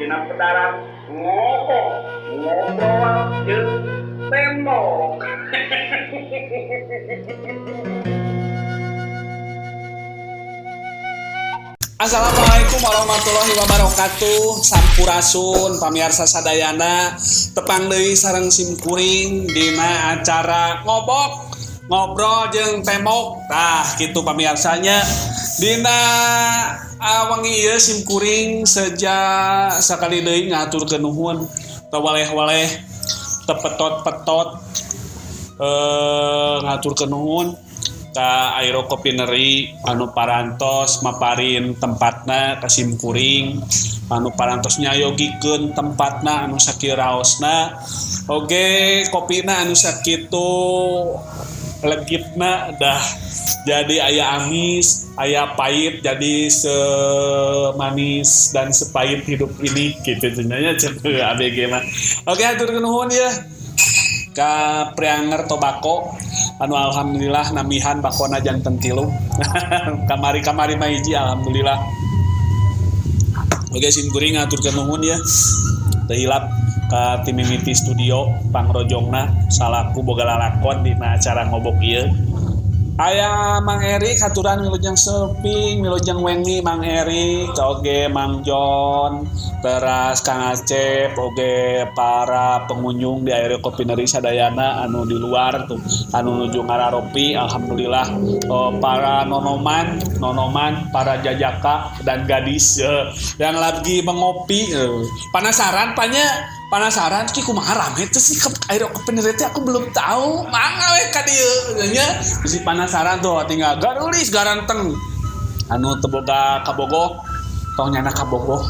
Dina pedaran ngobok ngobrol jeung tembok. Assalamualaikum warahmatullahi wabarakatuh. Sampurasun pamiarsa sadayana, tepang deui sareng simkuring dina acara ngobok ngobrol jeung tembok. Tah kitu pamiarsanya dina wengi ieu simkuring sejak sakali deui ngaturkeun nuhun teu waleh-waleh teu petot-petot ngaturkeun nuhun ka Airo Kopinery anu parantos maparin tempatna ka simkuring, anu parantos nyayogikeun tempatna anu sakieu raosna, oge kopina anu sakitu legitna dah jadi aya amis, aya pahit, jadi semanis dan sepahit hidup ini gitu cenanya cenah ABG mah. Oke, hatur nuhun ya ka Prianger Tobako anu alhamdulillah namihan bakona janten tilu. Kamari-kamari mah hiji alhamdulillah. Oke, simkuring ngaturkeun nuhun ya. Teu hilap ka tim mimiti studio pangrojongna salaku boga lalakon dina acara ngobok ieu. Aya Mang Erik haturan wilujeng seping, wilujeng wengi Mang Erik, oge Mang John, teras Kang Acep, oge para pengunjung di Aero Kopinery sadayana anu di luar tuh, anu nuju ngararopi, alhamdulillah. Para nonoman, para jajaka dan gadis yang lagi mengopi, penasaran panya. Penasaran ki kumaha rame teh sih Aero Kopinery teh aku belum tahu. Mangga we ka dieu nya. Bisi penasaran tuh tinggal garulis garanteng. Anu teu boga kabogoh, tong nyana kabogoh.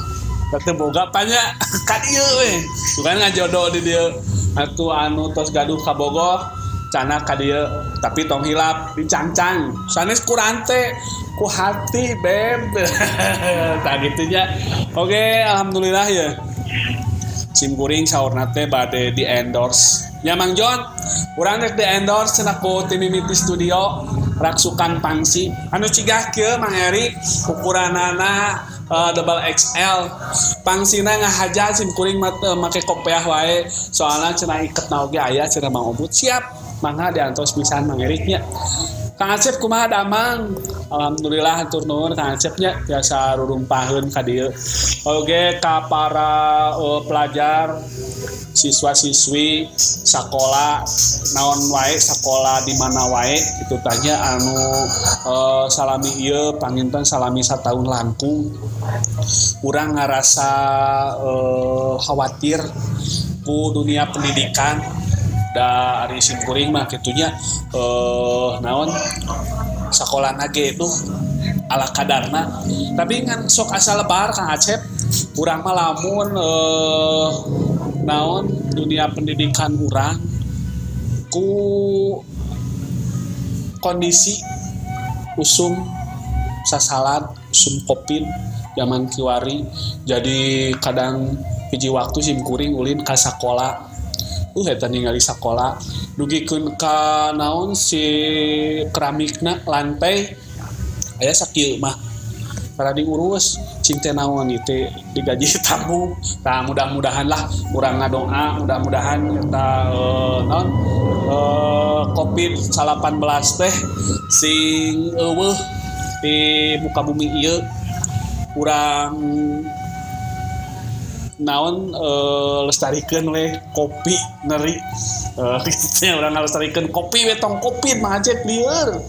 Teu boga panya ka dieu we. Bukan ngajodoh di dieu. Atuh anu tos gaduh kabogoh cana ka dieu, tapi tong hilap dicangcang. Sanes kurante ku hati beb. Tah kitu nya. Oke, alhamdulillah ya. Simkuring saurna teh bade di endorse. Ya Mang John, urang rek di endorse cenah ku tim mimiti studio raksukan pangsi. Anu cigah kieu Mang Erik ukuranana double XL. Pangsina ngahaja simkuring make kopiah wae. Soalna cenah iketna oge aya cenah Mang Obut. Siap, mangga diantos pisan Mang Erik nya. Kang Acep kumaha damang? Alhamdulillah hatur nuhun Kang Acep nya biasa rurumpaheun ka dieu. Oge ka para pelajar siswa-siswi sakola naon wae sakola di mana wae kitu tanya anu salami ieu panginten salami sataun langkung. Urang ngarasa khawatir ku dunia pendidikan. Da ari simkuring mah kitunya naon sakolana ge itu ala kadarna, tapi ngan sok asa lebar Kang Acep urang mah lamun naon dunia pendidikan urang ku kondisi usum sasalad usum covid zaman kiwari, jadi kadang hiji waktu simkuring ulin ka sakola. Eta ningali sakola dugikeun ka naon si keramikna lantai aya sakieu mah para diurus cing teh naon ieu teh digaji tamu. Tah mudah-mudahan lah urang ngadoa mudah-mudahan eta naon Covid-19 teh sing eueuh di muka bumi ieu. Urang naon lestarikeun we kopi neri kitu urang ngalestarikeun kopi we tong kopi mah acep lieur.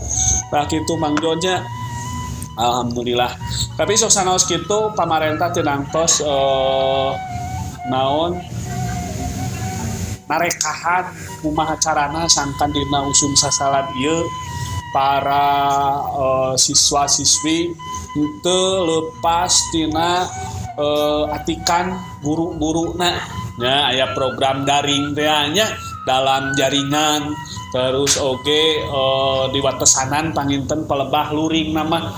Tah kitu Mang Jon nya. Alhamdulillah. Tapi sok sanaos kitu pamarentah teu nangtos naon narekahan kumaha carana sangkan dina usum sasalad ieu para siswa-siswi teu lepas tina atikan guru-guruna nya aya program daring teh nya dalam jaringan terus oge di watesanan panginten pelebah luring nama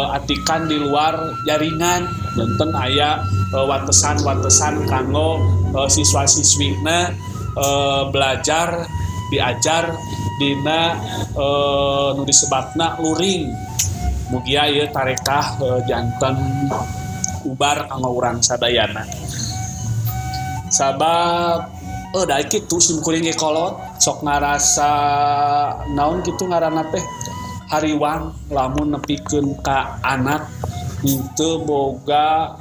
atikan di luar jaringan janten aya watesan-watesan kanggo siswa-siswina belajar diajar dina nu disebatna luring. Mugia ieu tarekah janten ubar kanggo urang sadayana. Sabab da kitu sim kuring ge kolot sok ngarasa naon kitu ngaranna teh hariwang lamun nepikeun ka anak henteu boga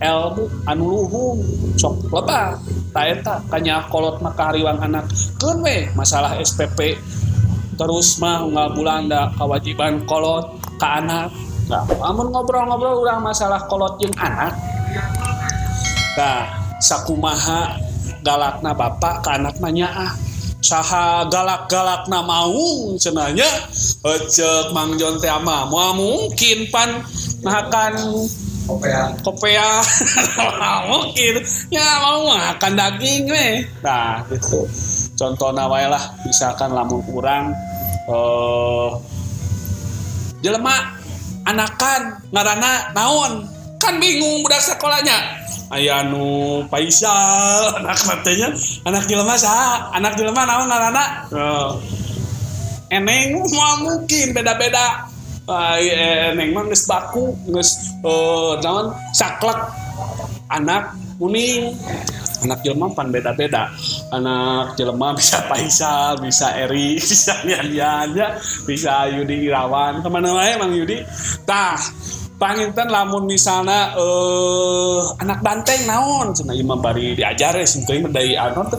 ilmu anu luhung sok lebat ta eta kanya kolot mah kahariwang anak keun we masalah SPP terus mah unggal bulan da kewajiban kolot ka anak. Nah, lamun ngobrol-ngobrol urang masalah kolot jeung anak, nah sakumaha galakna bapak ka anak mah nyaah saha galak-galakna maung cenah nya ceuk Mang Jon teh mah moal mungkin pan makan kopea mungkin ya mau makan daging we. Nah gitu contohna wae lah misalkan lamun urang jelema anakan ngaranna naon kan bingung budak sekolahnya aya nu Faisal anak matenya anak jelema saha anak jelema naon ngaranna eneng moal mungkin beda-beda. Eneng mah geus baku geus naon saklek anak kuning anak jelema pan beda-beda anak jelema bisa Faisal bisa Eri bisa Yan ya bisa Yudi Irawan kemana wae Mang Yudi. Tah panginten lamun misalna anak banteng naon cenah ieu mah bari diajar we sim kuring mah dari anu teh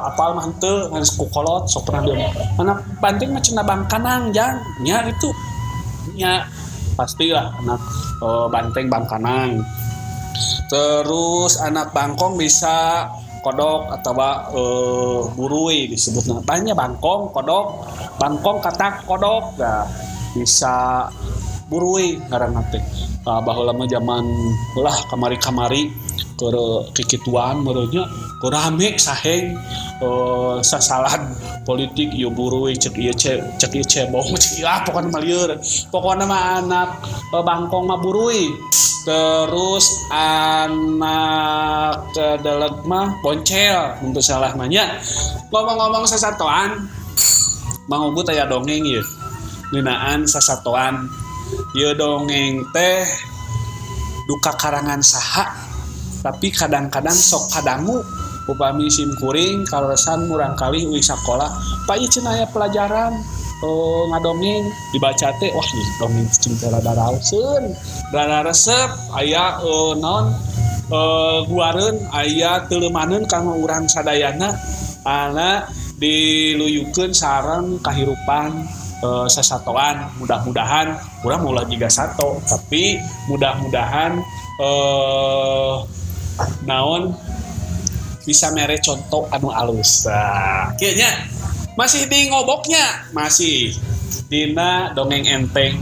apal mah henteu geus ku kolot sok pernah dia anak banteng mah cenah bangkanang jang nya itu nya pastilah anak banteng bangkanang. Terus anak bangkong bisa kodok atau burui disebutnya banyak bangkong kodok bangkong katak kodok nah, bisa burui ngaranna teh. Baheula mah zaman lah kamari-kamari keur kikituan meureunnya keur rame saheng sasalan politik ieu burui cek ieu cek ieu cebong cek ieu pokona mah lieur pokona mah anak bangkong mah burui. Terus anak kedelek mah boncel untuk salah mah nya. Ngomong-ngomong sasatoan Mang Ugut aya dongeng ieu ngeunaan sasatoan. Ieu dongeng teh duka karangan saha tapi kadang-kadang sok kadangu upami sim kuring kaleresan murang kali uih sakola pak ieu cenah aya pelajaran ngadongeng dibaca teh wah ieu dongeng cing teh rada raoseun rada resep aya naon guareun aya teuleumaneun kanggo urang sadayana ana diluyukeun sareng kahirupan sasatoan. Mudah-mudahan urang ulah jiga sato tapi mudah-mudahan naon bisa mere contoh anu alus. Nah, kieu nya masih di ngoboknya masih dina dongeng enteng.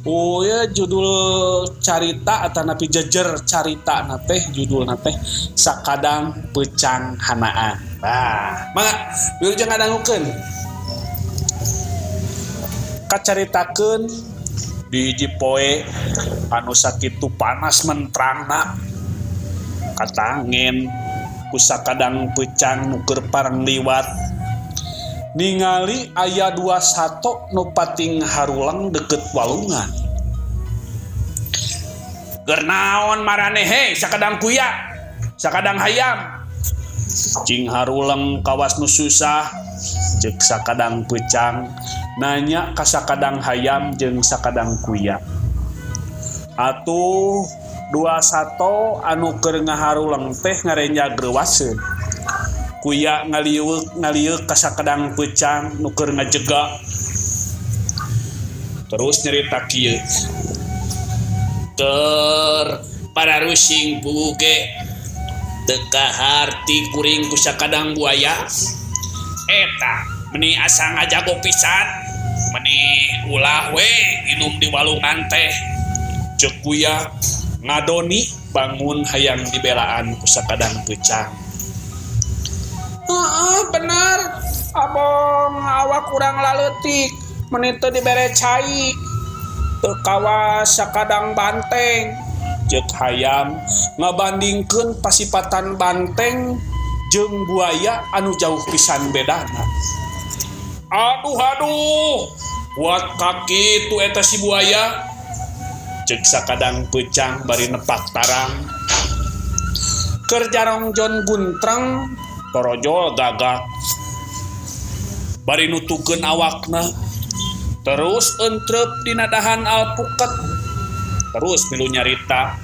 Oh ya judul carita atanapi jejer carita na teh judulna teh Sakadang Peucang Hanaan. Nah, mangga wilujeng ngadangukeun. Kacaritakeun di hiji poe anu sakitu panas mentrangna katangen ku sakadang peucang nu keur pareng liwat ningali aya dua sato nu pating harulang deket walungan. Keur naon maraneh he sakadang kuya sakadang hayam cing harulang kawas nu susah ceuk sakadang peucang nanya ka sakadang hayam jeung sakadang kuya. Atuh dua sato anu keur ngaharuleng teh ngarenjag reuwaseun. Kuya ngaliweuh ka sakadang peucang nu keur ngajega. Terus nyerita kieu. Keur pararusing puge teu kaharti kuring ku sakadang buaya. Eta meni asa ngajago pisan meni ulah we inum di walungan teh. Ceuk kuya ngadoni bangun hayang dibelaan ku sakadang peucang. Heeh bener abong awak kurang laleutik meni teu dibere cai teu kawas sakadang banteng. Ceuk hayam ngabandingkeun pasipatan banteng jeung buaya anu jauh pisan bedana. Aduh aduh, kuat kaki tu eta si buaya. Ceuk sakadang peucang bari nepak tarang. Keur jarongjon guntreng torojol gagak. Bari nutukeun awakna. Terus entrep dina dahan alpuket. Terus milu nyarita.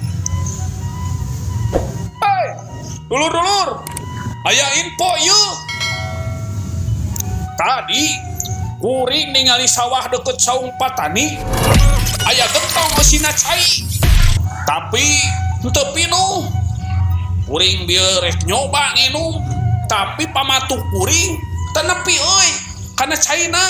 Hei, dulur-dulur, aya info ieu. Tadi kuring ningali sawah deket saung patani, aya gentong eusina cai. Tapi henteu pinuh. Kuring bieu rek nyoba nginum, tapi pamatuk kuring teu nepi euy kana caina.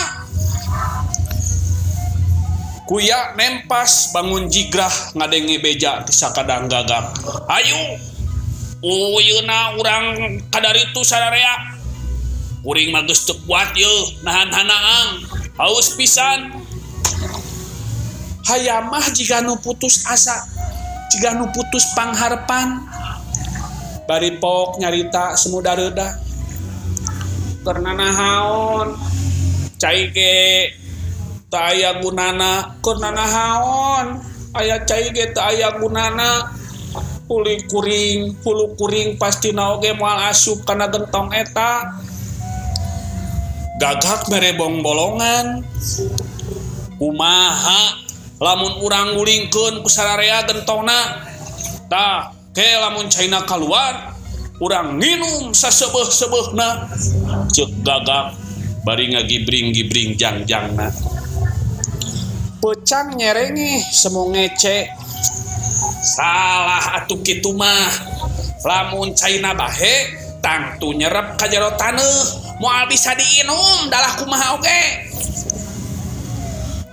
Kuya nempas bangun jigrah ngadenge beja ti sakadang gagak. Ayo, uyeuna urang kadaritu sararea. Kuring mah geus teu kuat yeuh nahan hanaang, haus pisan. Hayam mah jiga nu putus asa, jiga nu putus pangharepan. Bari pok nyarita semu dareudah. Keur nanahaon, cai ge teu aya gunana, keur nanahaon, aya cai ge teu aya gunana. Hulu kuring pastina oge moal asup kana gentong eta. Gagak mere bongbolongan. Kumaha lamun urang ngulingkeun ku sararea gentongna. Tah, ke lamun caina kaluar, urang nginum sasebeuh-sebeuhna. Ceuk gagak bari ngagibring-gibring jangjangna. Peucang nyerengeh semu ngece. Salah atuh kitu mah. Lamun caina bahe tangtu nyerep ka jero taneuh. Moal bisa diinum dalah kumaha oge.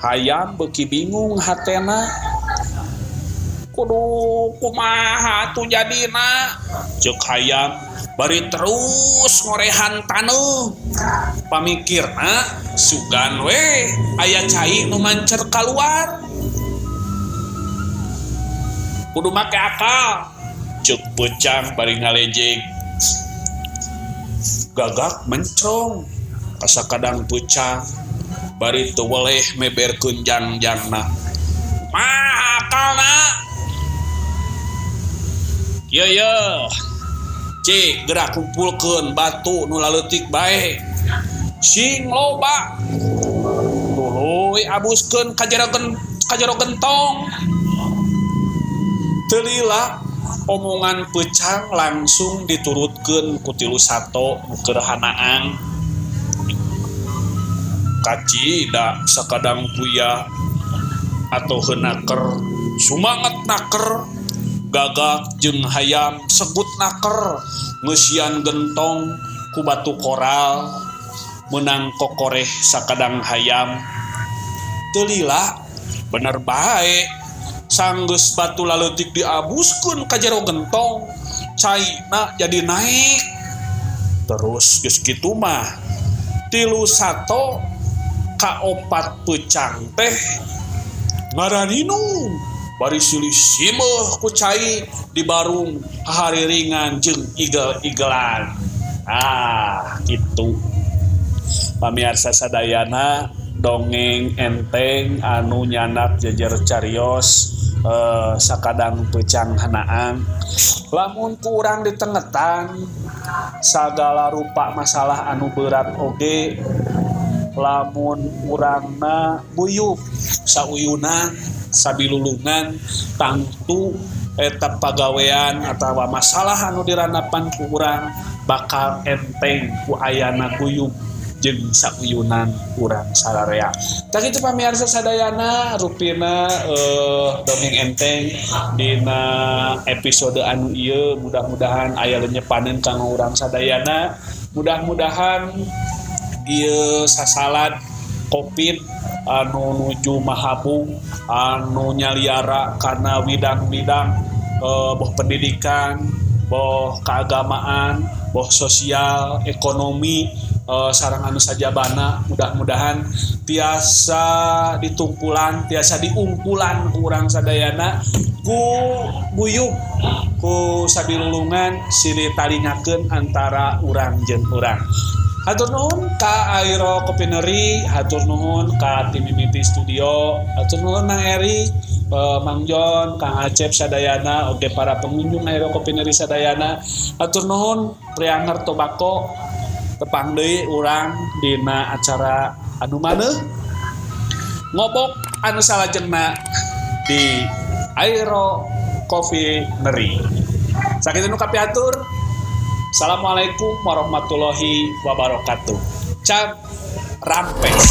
Hayam beuki bingung hatena. Kudu kumaha atuh jadina. Ceuk hayam bari terus ngorehan taneuh. Pamikirna sugan we aya cai nu mancer kaluar. Kudu make akal. Ceuk peucang bari ngalejeg. Gagak mencong kasakadang peucang bari teu weleh meberkeun jangjangna. Mah akalna. Ye ye. Cik gerak kumpulkeun batu nu laleutik bae. Sing loba. Tuluy abuskeun ka jero gentong. Teu lila omongan peucang langsung diturutkeun ku tilu sato nu keur hanaang. Kacida sakadang kuya atau heunaker sumanget naker. Gagak jeung hayam segut naker ngeusian gentong ku batu koral meunang kokoreh sakadang hayam. Teu lila bener bae sanggeus batu laleutik diabuskeun ka jero gentong, caina jadi naik. Terus geus kitu mah tilu sato ka opat peucang teh ngaraninum bari silih simeuh ku cai di barung hahariringan jeung igel-igelan. Ah, kitu. Pamiarsa sadayana dongeng enteng anu nyanak jejer carios sakadang peucang hanaang. Lamun ku urang ditengetan sagala rupa masalah anu berat oge lamun urangna buyub sauyunan sabilulungan tangtu eta pagawean atawa masalah anu diranapan ku urang bakal enteng ku ayana guyub jeung sauyunan urang sararea. Tah kitu pamiarsa sadayana rupina dongeng enteng dina episode anu ieu mudah-mudahan aya lenyepaneun kanggo urang sadayana. Mudah-mudahan ieu sasalad Covid anu nuju mahabung anu nyaliara kana widang-widang boh pendidikan, boh keagamaan, boh sosial, ekonomi, sareng anu sajabana mudah-mudahan tiasa ditungkulan, tiasa diungkulan ku urang sadayana ku guyub, ku sabilulungan silih talingakeun antara urang jeung urang. Hatur nuhun ka Airo Kopinery, hatur nuhun ka Tim Mimiti Studio, hatur nuhun Mang Eri. Mang Jon, Kang Acep sadayana, oge para pengunjung Aero Coffeenery sadayana. Atur nuhun Preanger Tobacco, tepang deui urang dina acara anu maneuh ngobok anu salajengna di Aero Coffeenery. Sakitu nu kapihatur. Assalamualaikum warahmatullahi wabarakatuh. Cap rampes.